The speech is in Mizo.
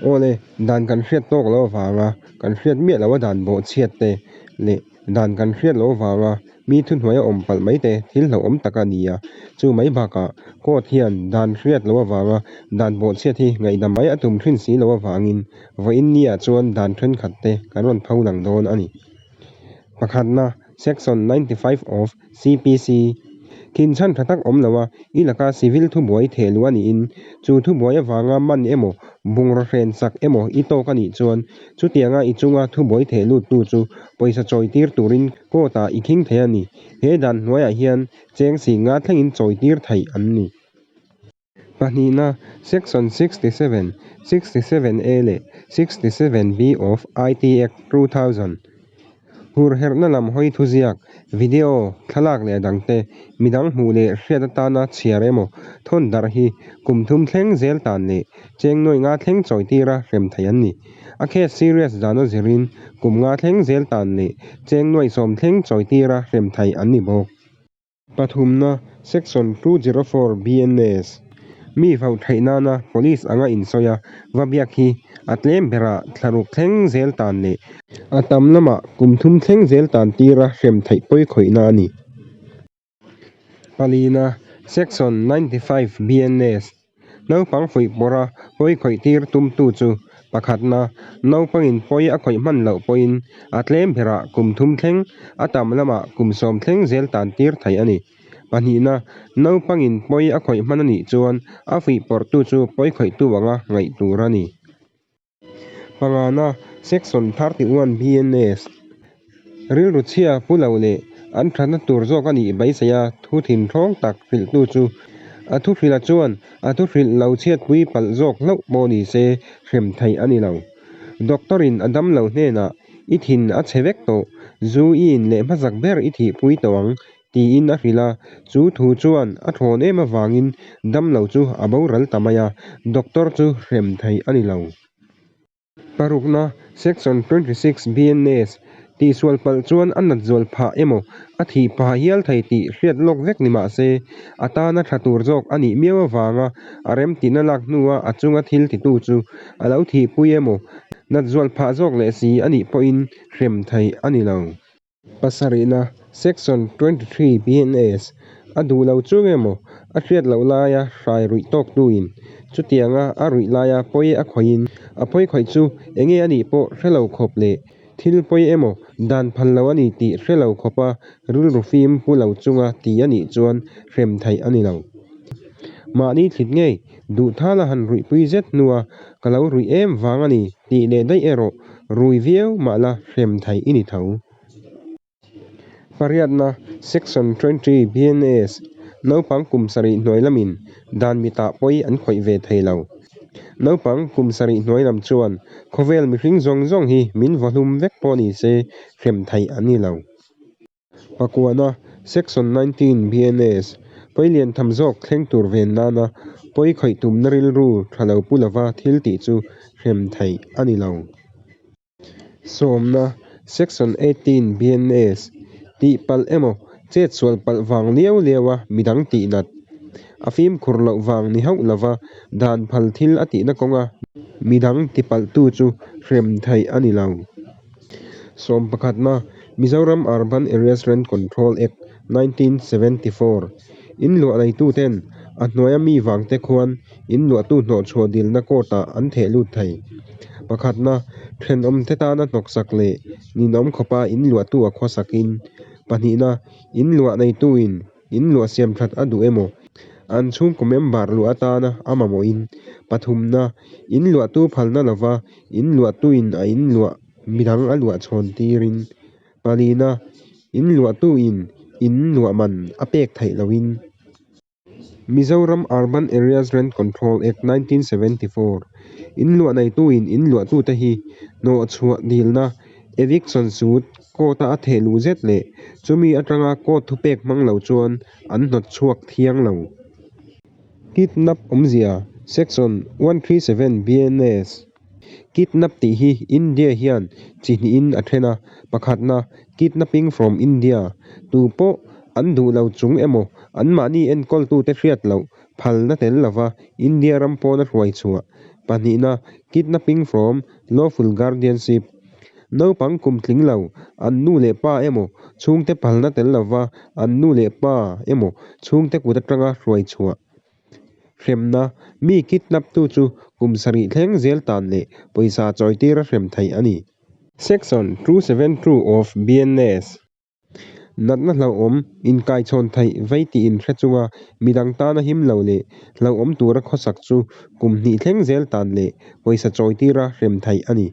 Awle, dan kan hriat tawk loh avanga kan hriat miah loh a dan bawhchhiat te leh dan kan hriat loh avanga mi thuhnuai a awm palh mai te thil hlauhawm tak a ni a. Chu mai bakah court hian dan hriat loh avanga dan bawhchhiat hi ngaihdam mai a tum thin si loh avangin vawiin niah chuan dan thenkhat te kan rawn pho lang dawn a ni. Pakhatna, Section 95 of CPC, Khin chhan tha tak awm lo a, i laka civil thubuai theh luh a niin, chu thubuai avanga man emaw, bungraw hren sak emaw i tawk a nih chuan, chutianga i chunga thubuai theh luttu chu pawisa chawi tir turin court ah i khing thei a ni. He dan hnuaiah hian cheng sing nga thlengin chawi tir theih an ni. Pahnihna, Section 67, 67A leh 67B of IT Act 2000, Hurherhna lam hawi thuziak, video, thlalak leh a dangte, midang hmuh leh hriat atana chhiar emaw thawn darh hi kum thum thleng zel tan leh cheng nuai nga thleng chawi tira hrem theih an ni. A case serious dan a zirin kum nga thleng zel tan leh cheng nuai sawm thleng chawi tira hrem theih an ni bawk. Pathumna, Section 204 BNS, Mi vauh theih nana Police anga insawi a, va biak hi a tlem berah thlaruk thleng zel tan leh a tam lamah kum thum thleng zel tan tira hrem theih pawi khawihna a ni. Palina, Section 95 BNS, Naupang fuih pawrha pawi khawih tir tumtu chu pakhatna, naupangin pawi a khawih hman loh pawhin a tlem berah kum thum thleng, a tam lamah kum sawm thleng zel tan tir theih a ni. Pahnihna, naupangin pawi a khawih hman a nih chuan a fuih pawrhtu chu pawi khawihtu anga ngaih tur a ni. Pangana, Section 31 BNS, Rilru chhia pu lo leh an thatna tur zawk a nih beisei a thu thinthawng tak hrilhtu chu a thu hrilha chuan a thu hrilh lo chhiatpui palh zawk hlauh pawh ni se hrem theih a ni lo. Doctor in a dam lo hnenah i thin a chhe vek tawh, zu i in leh hmasak ber i thihpui tawh ang Tiin a hrilh a, chu thu chuan a thawn em avangin damlo chu a boral ta mai a, doctor chu hrem theih a ni lo. Parukna, Section 26 BNS, tihsual palh chuan a nat zual phah emaw a thih phah hial thei tih hriat lawk vek ni mah se, a tana tha tur zawk a nih miau avanga a remtihna lak hnua a chunga thil titu chu a lo thihpui emaw nat zual phah zawk leh si a nih pawhin hrem theih a ni lo. Pasarihna, Section 23 BNS, a duh lo chung emaw, a hriat loh laia hrai ruih tawktuin chutianga a ruih laia pawi a khawihin a pawi khawih chu enge a nih pawh hre lo khawp leh thil pawi emaw dan phal lo a ni tih hre lo khawpa rilru fim pu lo chunga ti a nih chuan hrem theih a ni lo. Mahni thlit ngei duh thala han ruihpui zet hnua ka lo ruih em vang a ni tih leh daih erawh rui viau mah la hrem theih i ni tho. Pariatna, Section 20 BNS, Naupang kum sarih hnuai lamin dan mitah pawi an khawih ve thei lo. Naupang kum sarih hnuai lam chuan khawvel mihring zawng zawng hi min vaw hlum vek pawh ni se hrem theih an ni lo. Pakuana, Section 19 BNS, Pawi lian tham zawk thleng tur ven nana pawi khawih tumna rilru tha lo pu lova thil tih chu hrem theih a ni lo. Sawmna, Section 18 BNS, Tih palh emaw chet sual palh vang liau liau a midang tih nat a fimkhur loh vang ni hauh lova dan phal thil a tihna kawnga midang ti palhtu chu hrem theih a ni lo. Sawm pakhatna, Mizoram Urban Areas Rent Control Act, 1974, In luah neituten a hnuaia mi vangte khuan in luahtu hnawhchhuah dilna court ah an theh lut thei. Pakhatna, thenawmte tana hnawksak leh ninawm khawpa in luahtu a khawsakin. Pahnihna, in luah neituin In luah siam that a duh emaw? An chhungkaw member luah atana a mamawhin pathumna, in luahtu phalna lova in luahtuin a in luah midang a luah chhawn tirin, palina, in luahtuin in luah man a pek theih lohin. Mizoram Urban Areas Rent Control Act, 1974, In luah neituin in luahtute hi hnawhchhuah dilna, eviction suit, Court-a a theh luh zet leh chumi atanga court thupek hmang lo chuan an hnawt chhuak thiang lo. Kidnap awmzia, Section 137 BNS, Kidnap tih hi India hian chi hnihin a then a, pakhatna, Kidnapping from India, tu pawh an duh lo chung emaw anmahni enkawltute hriat loh phalna tel lova India ram pawna hruai chhuah. Pahnihna, Kidnapping from lawful guardianship, Naupang kum tling lo, an nu leh pa emaw chhungte phalna tel lova an nu leh pa emaw chhungte kut atanga hruai chhuah. Hremna, Mi kidnap tu chu kum sarih thleng zel tan leh pawisa chawitira hrem theih a ni. Section 272 of BNS. Natna hlauhawm, inkaichhawn theih vei tih inhre chunga midang tana him lo leh hlauhawm tura khawsak chu kum hnih thleng zel tan leh pawisa chawitira hrem theih a ni.